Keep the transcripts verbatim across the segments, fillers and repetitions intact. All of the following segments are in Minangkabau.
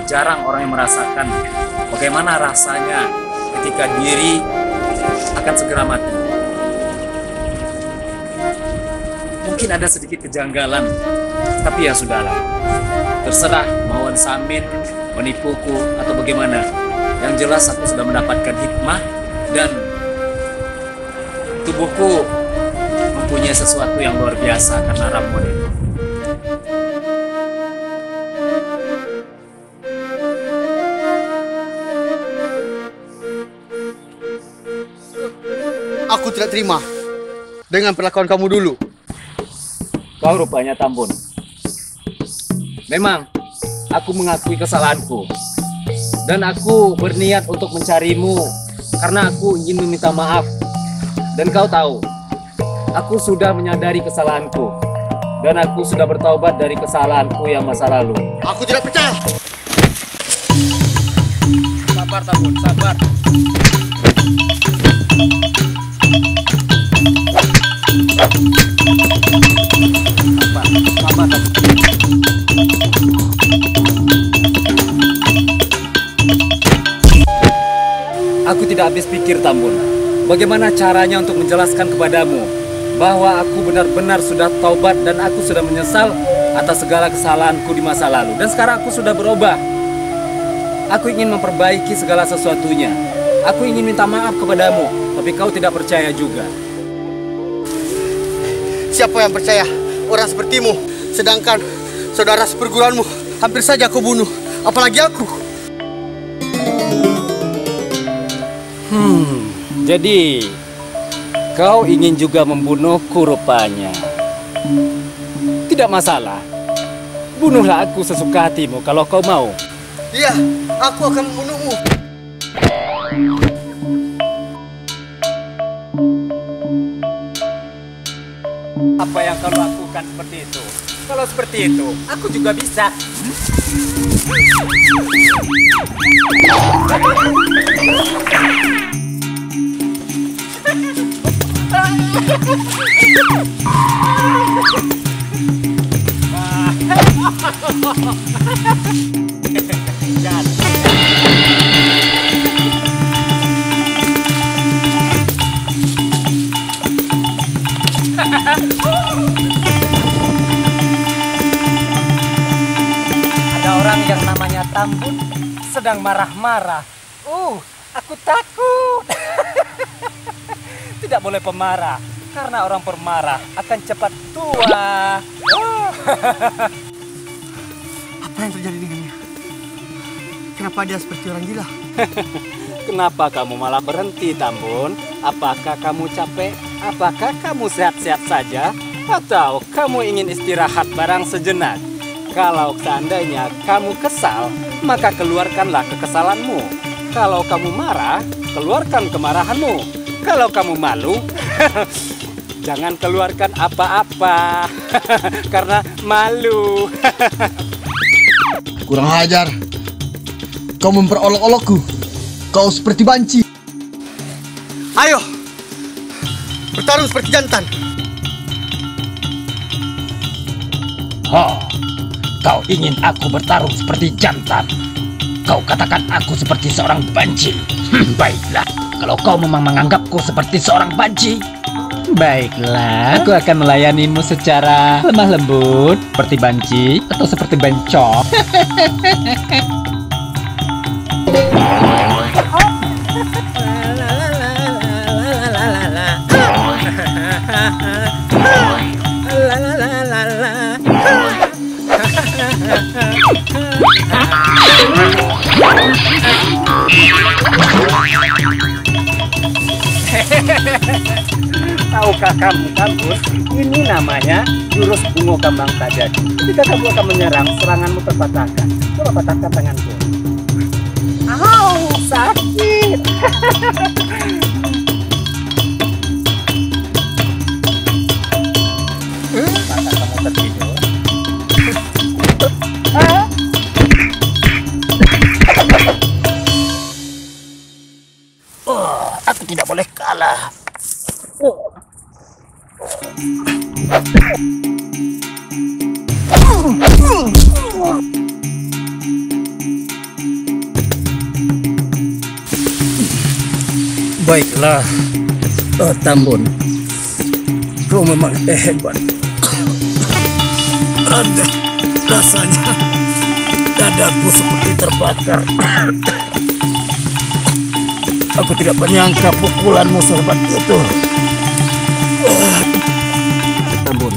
Jarang orang yang merasakan bagaimana rasanya ketika diri akan segera mati. Mungkin ada sedikit kejanggalan, tapi ya sudahlah. Terserah mau Wan Samin menipuku atau bagaimana. Yang jelas aku sudah mendapatkan hikmah dan tubuhku mempunyai sesuatu yang luar biasa karena ramuan itu. Aku tidak terima dengan perlakuan kamu dulu. Kau rupanya, Tambun. Memang, aku mengakui kesalahanku. Dan aku berniat untuk mencarimu karena aku ingin meminta maaf. Dan kau tahu, aku sudah menyadari kesalahanku. Dan aku sudah bertaubat dari kesalahanku yang masa lalu. Aku tidak percaya. Sabar, Tambun, sabar. Sabar, sabar, Tambun. Aku tidak habis pikir, Tambun. Bagaimana caranya untuk menjelaskan kepadamu bahwa aku benar-benar sudah taubat dan aku sudah menyesal atas segala kesalahanku di masa lalu. Dan sekarang aku sudah berubah. Aku ingin memperbaiki segala sesuatunya. Aku ingin minta maaf kepadamu, tapi kau tidak percaya juga. Siapa yang percaya orang sepertimu, sedangkan saudara seperguruanmu hampir saja kau bunuh, apalagi aku? Hmm, jadi kau ingin juga membunuhku rupanya. Tidak masalah. Bunuhlah aku sesuka hatimu kalau kau mau. Iya, aku akan membunuhmu. Apa yang kau lakukan seperti itu? Kalau seperti itu, aku juga bisa. Ada orang yang namanya Tambun sedang marah-marah. Uh, aku takut. Tidak boleh pemarah, karena orang pemarah akan cepat tua. Apa yang terjadi dengannya? Kenapa dia seperti orang gila? Kenapa kamu malah berhenti, Tambun? Apakah kamu capek? Apakah kamu sehat-sehat saja? Atau kamu ingin istirahat barang sejenak? Kalau seandainya kamu kesal, maka keluarkanlah kekesalanmu. Kalau kamu marah, keluarkan kemarahanmu. Kalau kamu malu, jangan keluarkan apa-apa. Karena malu. Kurang ajar. Kau memperolok-olokku. Kau seperti banci. Ayo, bertarung seperti jantan. Ha, kau ingin aku bertarung seperti jantan? Kau katakan aku seperti seorang banci. Hmm, baiklah, kalau kau memang menganggapku seperti seorang banci, baiklah, aku akan melayanimu secara lemah lembut, seperti banci atau seperti bencong. Tahukah kamu, Tambun? Ini namanya jurus bungo kambang tajadi. Ketika kamu akan menyerang, seranganmu terpatahkan. Coba patahkan tanganku. Au, sakit. Masa kamu tertidur? Oh, aku tidak boleh kalah. Oh. Baiklah, eh, Tambun. Kau memang hebat. Ada rasanya dadaku seperti terbakar. Aku tidak menyangka pukulanmu sehebat itu. Tambun,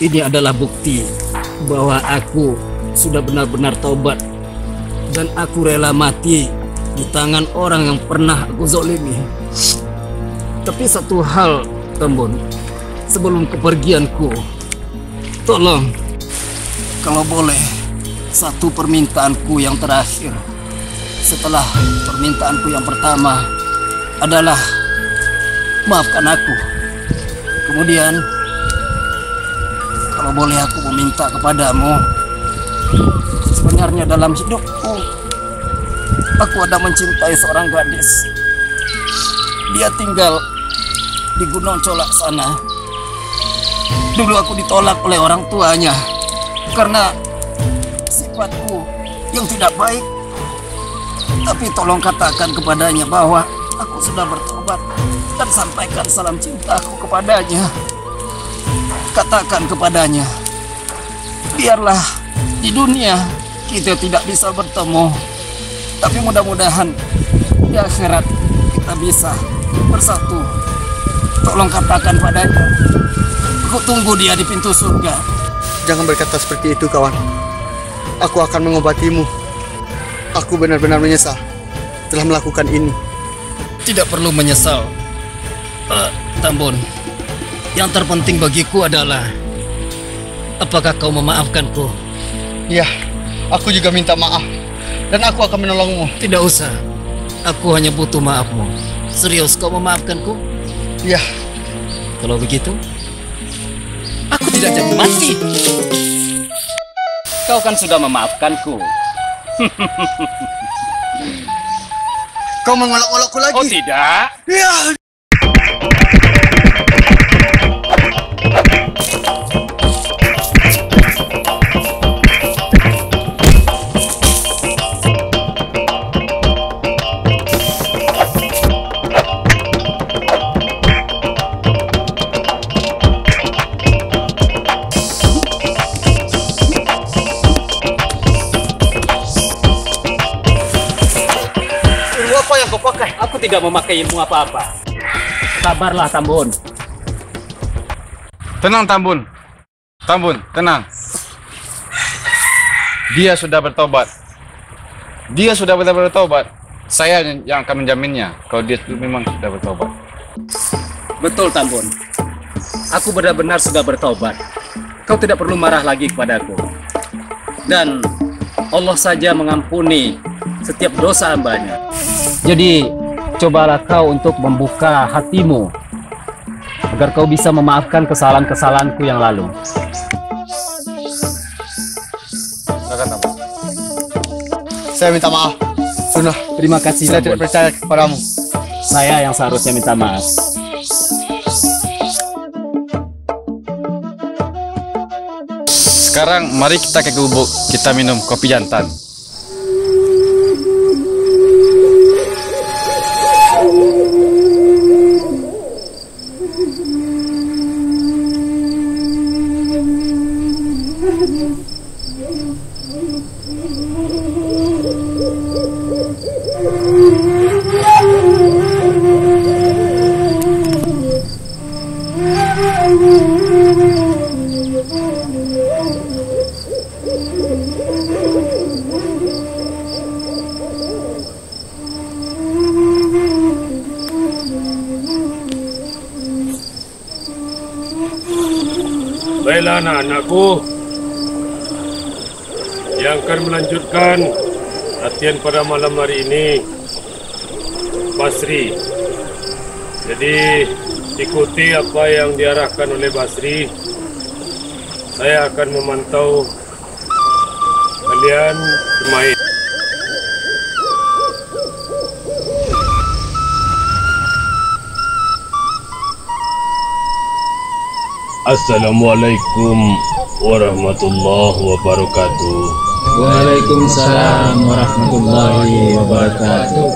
ini adalah bukti bahwa aku sudah benar-benar taubat dan aku rela mati di tangan orang yang pernah aku zalimi. Tapi satu hal, Tambun, sebelum kepergianku, tolong, kalau boleh, satu permintaanku yang terakhir. Setelah permintaanku yang pertama adalah maafkan aku. Kemudian, kalau boleh aku meminta kepadamu, sebenarnya dalam hidupku, aku ada mencintai seorang gadis. Dia tinggal di Gunung Colak sana. Dulu aku ditolak oleh orang tuanya karena sifatku yang tidak baik. Tapi tolong katakan kepadanya bahwa aku sudah bertobat dan sampaikan salam cintaku kepadanya. Katakan kepadanya, biarlah di dunia kita tidak bisa bertemu, tapi mudah-mudahan di akhirat kita bisa bersatu. Tolong katakan padanya, aku tunggu dia di pintu surga. Jangan berkata seperti itu, kawan. Aku akan mengobatimu. Aku benar-benar menyesal telah melakukan ini. Tidak perlu menyesal, eh, Tambun. Yang terpenting bagiku adalah, apakah kau memaafkanku? Ya, aku juga minta maaf. Dan aku akan menolongmu. Tidak usah. Aku hanya butuh maafmu. Serius, kau memaafkanku? Ya. Kalau begitu, aku tidak jadi mati. Kau kan sudah memaafkanku. Kau mengolok-olokku lagi? Oh, tidak. Ya. Ilmu apa yang kau pakai? Aku tidak memakai ilmu apa-apa. Sabarlah, Tambun. Tenang, Tambun. Tambun, tenang. Dia sudah bertobat. Dia sudah benar-benar bertobat. Saya yang akan menjaminnya kalau dia memang sudah bertobat. Betul, Tambun. Aku benar-benar sudah bertobat. Kau tidak perlu marah lagi kepadaku. Dan Allah saja mengampuni setiap dosa hambanya. Jadi, cobalah kau untuk membuka hatimu, agar kau bisa memaafkan kesalahan-kesalahanku yang lalu. Silakan, Tambun. Saya minta maaf. Sudah. Terima kasih, Saya tidak Tambun. percaya kepadamu. Saya yang seharusnya minta maaf. Sekarang, mari kita ke gubuk, kita minum kopi jantan. Baiklah, anak-anakku, yang akan melanjutkan latihan pada malam hari ini, Basri. Jadi, ikuti apa yang diarahkan oleh Basri. Saya akan memantau kalian bermain. Assalamualaikum warahmatullahi wabarakatuh. Waalaikumsalam warahmatullahi wabarakatuh.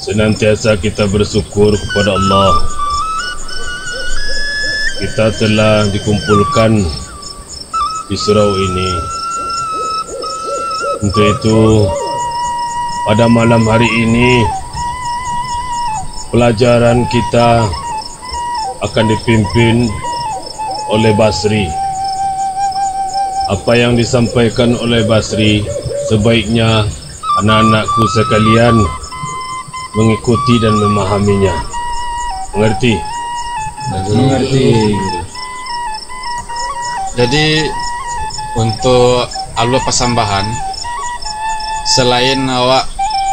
Senantiasa kita bersyukur kepada Allah, kita telah dikumpulkan di surau ini. Untuk itu, pada malam hari ini, pelajaran kita akan dipimpin oleh Basri. Apa yang disampaikan oleh Basri, sebaiknya anak-anakku sekalian mengikuti dan memahaminya. Mengerti? Mengerti. Jadi, untuk alua pasambahan, selain awak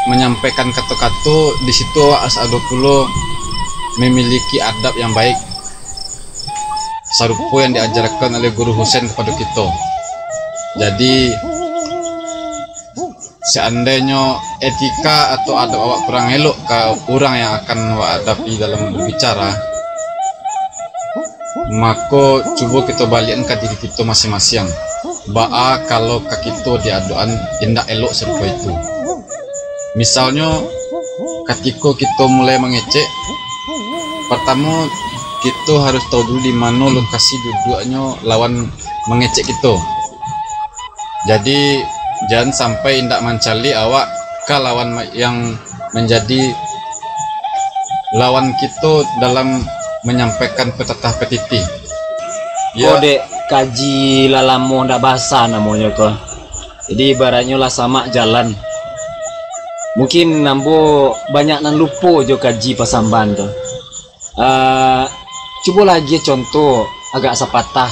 manyampaikan kato-kato, di situ awak harus ado pulo memiliki adab yang baik, sarupo yang diajarkan oleh Guru Husen kepada kito. Jadi, seandainyo etika atau adab awak kurang elok ka urang yang akan awak hadapi dalam berbicara, mako, cubo kito baliakan ka diri kito masing-masing. Baa kalau ka kito diadokan indak elok sarupo itu. Misalnyo, katiko kito mulai mangecek, partamo, kito harus tahu dulu di mano lokasi duduaknyo lawan mangecek kito. Jadi, jan sampai indak mancaliak awak ka lawan ma-, yang manjadi lawan kito dalam manyampaikan petatah petiti. Ko dek kaji lah lamo ndak basa namonyo ko. Jadi, ibaratnyo lah samak jalan. Mungkin ambo banyak nan lupo jo kaji pasambahan tu. Ah, cubolah agiah contoh agak sapatah.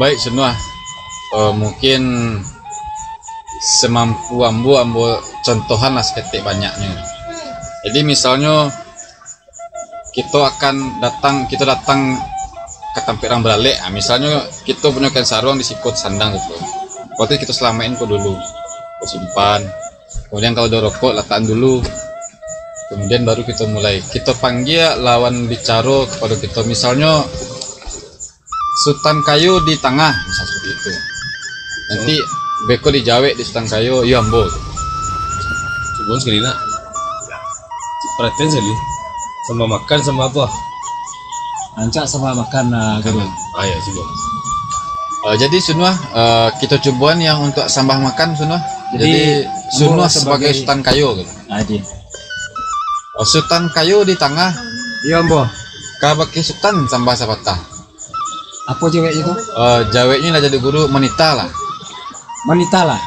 Baik, Sunuah. Eh, mungkin semampu ambo, ambo contohan lah saketek banyaknyo. Jadi, misalnyo, kito akan datang, kito datang ka tampek urang baralek. Ah, misalnyo, kito punyo kain saruang di siko tasandang tu. Waktu kito salamakin ko dulu. Kito simpan. Kemudian, kalau ado rokok, latakan dulu. Kemudian, baru kito mulai. Kito panggia lawan bicaro kapado kito. Misalnyo, Sutan Kayo di tangah, misal seperti itu. Nanti beko dijawek di Sutan Kayo, iyo ambo. Cubo sakali nak. Paratian sakali. Sambah makan, sambah apo? Rancak sambah makan, ah, Guru. Ah, ya, cubo. Ah, jadi, Sunuah, ah, kito cuboan yang untuk sambah makan, Sunuah. Jadi, jadi, ambo Sunuah sabagai Sutan Kayo, gitu. Ah, di. Ah, Sutan Kayo di tangah. Iyo, ambo. Ka bakeh Sutan sambah sapatah. Apo jaweknyo tu? Eh, jaweknyo lah jadi guru, manitahlah. Manitahlah.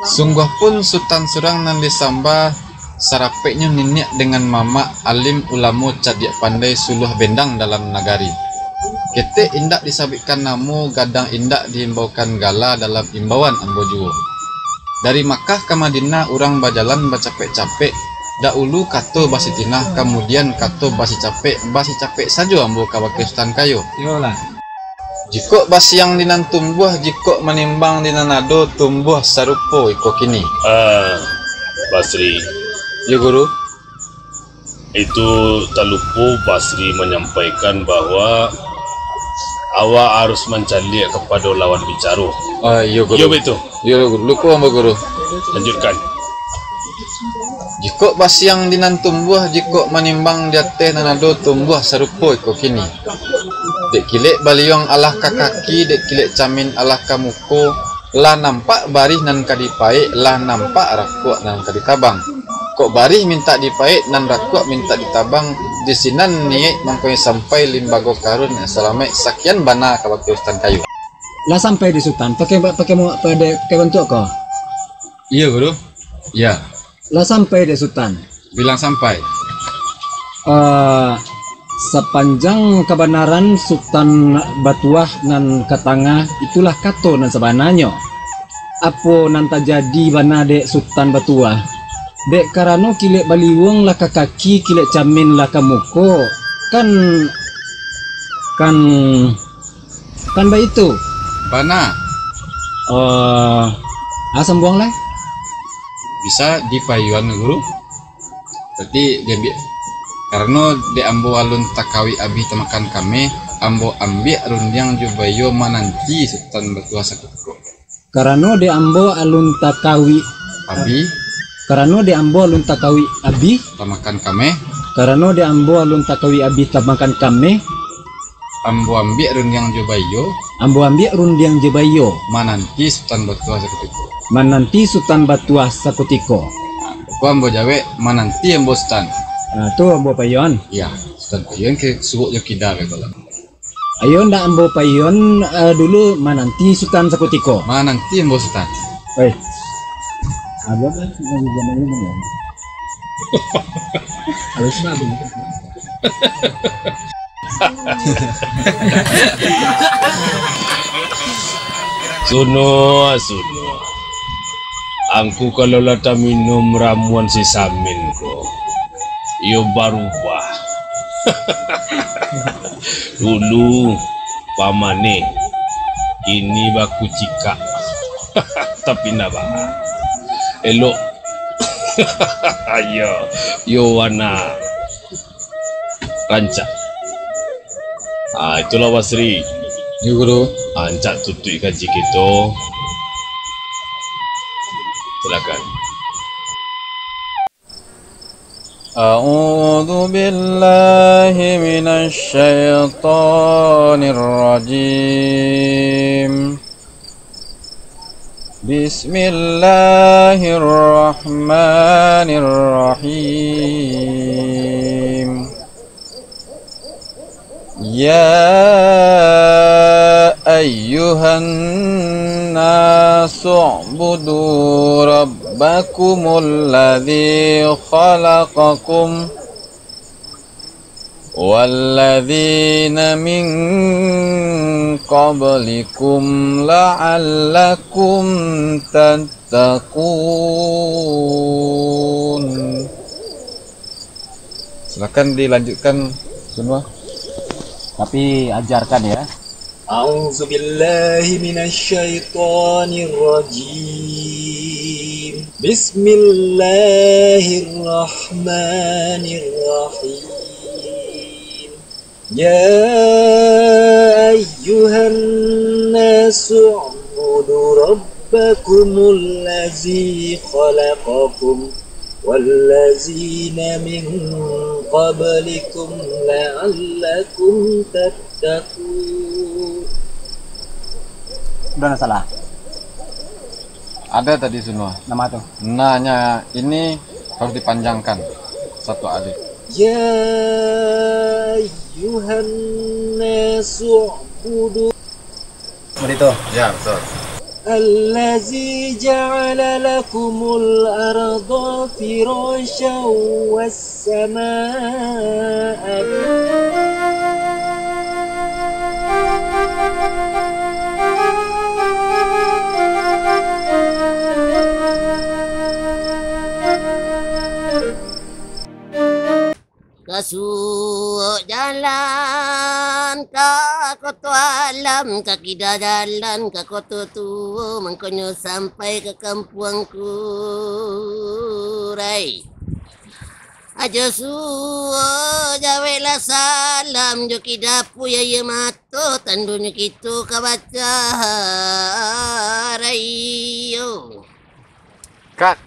Sungguahpun Sutan surang nan disambah, sarapeknyo niniak dengan mamak, alim ulamo cadiak pandai, suluah bendang dalam nagari. Ketek indak disabuikkan namo, gadang indak diimbaukan gala dalam imbauan ambo juo. Dari Makkah ka Madinah, urang bajalan bacapek-capek, dahulu kato basitinah, kamudian kato basicapek, basicapek sajo ambo ka bakeh Sutan Kayo. Iyolah. Jikok basiang di nan tumbuah, jikok manimbang di nan ado, tumbuah sarupo iko kini. Ah, Basri. Yo, Guru. Itu talupo Basri manyampaikan bahwa awak harus mancaliak kapado lawan bicaro. Ah, iyo, Guru. Iyo, baitu. Iyo, Guru. Lupo ambo, Guru. Lanjutkan. Jikok basiang di nan tumbuah, jikok manimbang di ateh nan ado, tumbuah sarupo iko kini. Dek kilek baliuang alah ka kaki, dek kilek camin alah ka muko, lah nampak barih nan ka dipaek, lah nampak rakuak nan ka ditabang. Kok barih mintak dipaek, nan rakuak mintak ditabang, di sinan niaik mangkonyo sampai limbago karun nan salamaik, sakian bana ka bakeh Sutan Kayo. Lah sampai di Sutan, pakai, pakai, pakai bantuak ko? Iyo, Guru. Ya. Lah sampai dek Sutan? Bilang sampai. Eh, sapanjang kabanaran Sutan Batuah nan ka tangah, itulah kato nan sabananyo. Apo nan tajadi bana dek Sutan Batuah? Dek karano kilek baliuang lah ka kaki, kilek camin lah ka muko, kan, kan, kan baitu? Bana. Eh, ah, sambuang lai. Bisa dipayuan, Guru? Berarti diambiak, karano dek ambo alun takawik abih tamakan kameh, ambo ambiak rundiang jo baiyo mananti Sutan Batuah sakuko. Karano dek ambo alun takawik abih Karano dek ambo alun takawik abih. Tamakan kameh. Karano dek ambo alun takawik abih tamakan kameh. Ambo ambiak rundiang jo baiyo. Ambo ambiak rundiang jo baiyo. Mananti Sutan Batuah sakutiko. Mananti Sutan Batuah sakutiko. Nah, ko ambo jawek, mananti ambo Sutan. Nah, tu ambo paiyoan. Iya, Sutan paiyoan ka suok jo kida ko lah. Ayo ndak ambo paiyoan, eh, dulu, mananti Sutan sakutiko. Mananti ambo Sutan. Oi. Abah kan sudah juga main, ya? Halus banget. Suno, suno. Angku kalau lah taminum ramuan si Samin ko, iyo barubah. Dulu pamaneh, kini bakucikak. Tapi ndak baa. Elok. Iyo, iyo wana. Rancak. Ah, itulah Basri. Yo, Guru. Ah, rancak tutuik kaji kito. Silakan. أعوذ بالله من الشيطان الرجيم. بسم الله الرحمن الرحيم. يا أيها الناس اعبدوا ربكم الذي خلقكم والذين من قبلكم لعلكم تتقون. Silakan dilanjutkan, Sunuah. Tapi ajarkan, ya. أعوذ بالله من الشيطان الرجيم. بسم الله الرحمن الرحيم. يا أيها الناس اعبدوا ربكم الذي خلقكم والذين من قبلكم لعلكم تتقون. Udah, ndak salah. Ada tadi Sunuah. Nama tu? Nanya ini harus dipanjangkan satu alif. يا أيها الناس اعبدوا. Begitu. Ya, betul. الذي جعل لكم الأرض فراشا والسماء Kasuok jalan ka Koto Alam, ka kida jalan ka Koto Tuo, mangkonyo sampai ka kampuang Kurai. Ajo suo jaweklah salam jo kida Puya Mato, tandonyo kito ka bacaraio. Kat.